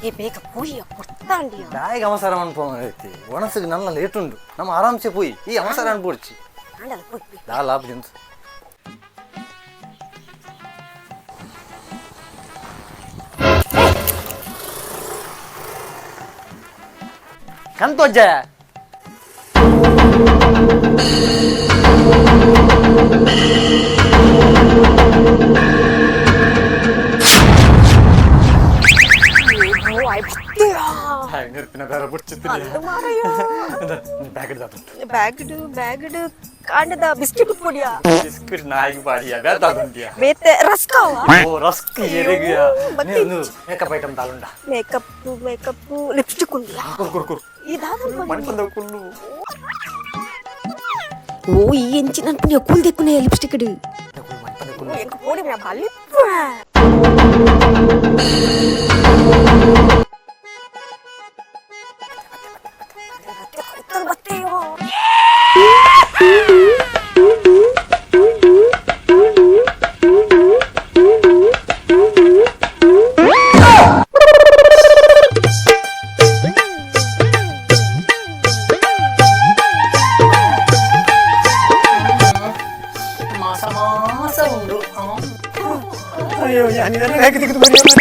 ಈ ಬೇಗ ಪೋಯಿ ಕೊಡ್ತಾಂಡಿಯ. ದಾಯಿಗೆ ಅವಸರ ಅನ್ಪೋಣ? ಒಣಸಿಗೆ ನನ್ನ ಲೇಟ್ ಉಂಡು, ನಮ್ಮ ಆರಾಮ್ಸೆ ಪೋಯಿ. ಈ ಅವಸರ ಅನ್ಪೋಡ್ಚಿ. ಆಂಡಲ ಪೋಯಿ. ದಾಲ ಆಪುಜಿ. ಕಂತೋಜ್ಜ. ನಿರ್ಪಿನ ಬೇರೆ ಬುಡ್ಚಿತ್ತೀನಿ. ಬ್ಯಾಗ್ ದಾತುಂಟು. ಬ್ಯಾಗ್ಡ್ ಬ್ಯಾಗ್ಡ್ ಕಾಂಡದ ಬಿಸ್ಕೆಟ್ ಪೊಡಿಯಾ. ಬಿಸ್ಕೆಟ್ ನಾಯಿಗೆ ಬಾಡಿಯ ಬೇತಾದುಂಟಿಯ. ಬೇತೆ ರಸ್ಕಾವ. ಓ, ರಸ್ಕ್ ಎರೆಗಿಯ. ಮತ್ತೆ? ಮೇಕಪ್ ಐಟಮ್ ತಾಲುಂಡ? ಮೇಕಪ್ ಮೇಕಪ್, ಲಿಪ್ಸ್ಟಿಕ್ ಉಂಡಿಯಾ? ಕುರು ಕುರು ಕುರು. ಈ ದಾದ? ಮಣಿಪಂದ ಕುಲ್ಲು. ಓ, ಈ ಎಂಚಿನ ಅನ್ಪುನಿಯ ಕೂಲ್ ದೆಕ್ಕುನೆ ಲಿಪ್ಸ್ಟಿಕ್. ಮಣಿಪಂದ ಕುಲ್ಲು. ಎಂಕ್ ಪೋಡಿ ಬಲಿಪ್ಪುವೆ. ಬತ್ತೆಯೋ. ಮಾಸ ಮಾಸ ಉಂಡು. ಅಯ್ಯೋ, ಯಾನಿದೆಲ್ಲ ಹೇಗೆ ತೆಗೆದು ಬರೆಯೋಣ?